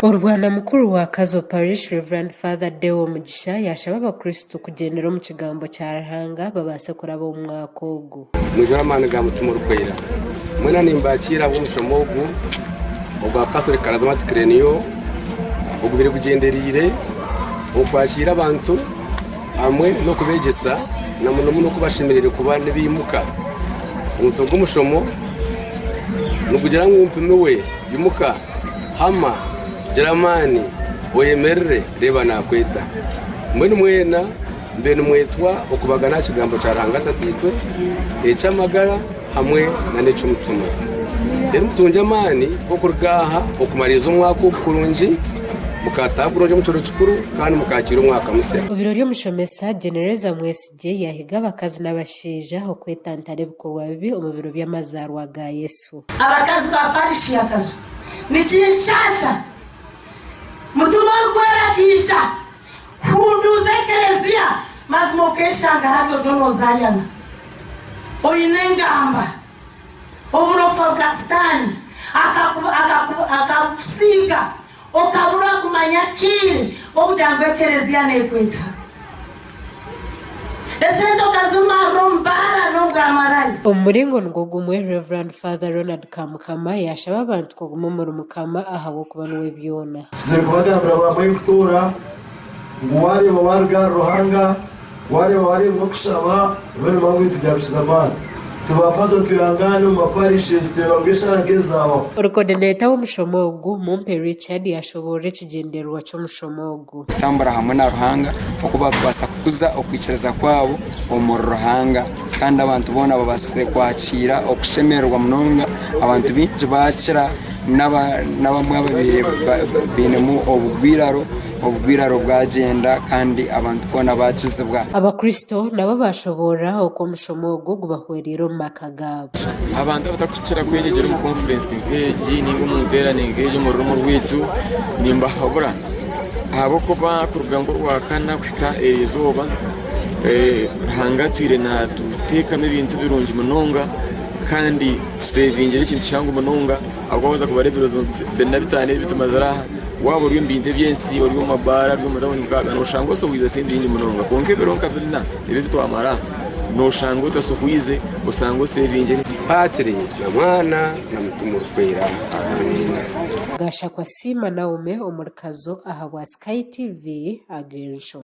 Orubwana mukuru wa Kazo Parish Rev. Father Deo Mugisha yashaba abakristo kugyendera omu kigambo kya Ruhanga babaase kuraba omu mwaka ogu. Mwijure amaani ga Mutima Orikwera. Mwena nimbakiira ahabw'omushomo ogu ogwa Catholic Charismatic Renewal ogubaire gugyendereire okwakiira abantu hamwe n'okubeegyesa na muno muno oku bashemereire kuba nibaimuka. Omutwe gw'omushomo nigugira ngu Mpimiwe, Imuka, Hama, Gira amaani, Oyemerere, Reeba Naakweta. Mbwenu mwena mbe nimwetwa okubagana aha Kigambo kya Ruhanga Tataitwe eky'amagara hamwe n'eky'omutima. Reero mutungye amaani g'okuruga aha okumariiriza omwaka ogu kurungi, mukataaha kurungi omu kiro kikuru kandi mukaakiira omwaka musya. Omu biro by'omushomesa, Genereza Mwesigye yaahiga abakazi n'abashaija okwetantara ebikorwa bibi omu biro by'amazaarwa ga Yesu. Abakazi ba parishi ya Kazo nikinshaasha Mutima Orikwera akaija kuhunduuza ekereziya mazima okeshanga hati oriyo nozaayana oine engamba oburofa bwa sitaani akabukusiiga okabura kumanya akiire k'okugira ngu ekereziya nekwetaaga. Esente okazimarira omu baara n'obwamaraya. Omu muringo nigwo gumwe, Rev. Father Ronald Kamukama yaashaba abantu kuguma omuri Mukama ahabw'okuba niwe byona. Tuzire kubagambira bamwe kutoora ngu wareeba waruga ahari Ruhanga, wareeba waremwa kushaba, mbwenu manya ngu ebintu byakukiza amaani. Tubafaza twehangaane omu ma parishes tureeba ngu eshaara nk'ezi zaabaho. Ori Coordinator w'omushomo ogu, Mumpe Richard yashoboorora ekigyendererwa ky'omushomo ogu. Kutambura hamwe na Ruhanga oku barikubaasa kukuza okwikiriza kwabo omuri Ruhanga kandi abantu boona babaasire kwakiira okushemererwa munonga abantu baingi baakira n'abamwe ababaire bainemu obugwiraro, obugwiraro bwagyenda kandi abantu boona baakizibwa. Abakristo nabo baashoboorora oku omushomo ogu gubahwereire omu maka gaabo. Abantu abatarikukira kwenyegyera omu konfurensi nk'egi nainga omu nteerane nk'egi omu rurimi rwaitu nimbahabura ahabw'okuba kuruga nk'orwakana kuhika erizooba Ruhanga atwire naatuteekamu ebintu birungi munonga kandi tusevingire ekintu kihango munonga ahabw'okuba waaza kubara ebiro bina bitaano ebi tumazire aha waaba ori omu bintu eby'ensi ori omu mabaara ori omu tawuni nkaaga nooshanga osohwize sente nyingi munonga kwonka ebiro nka bina ebi ebi twamara aha Noshanga otasohwize, osanga osevingire. Patri na Mwana na Mutima Orikwera. Amiina. Gashakwa Siima Naume omuri Kazo ahabwa Sky TV, Ag'ensho.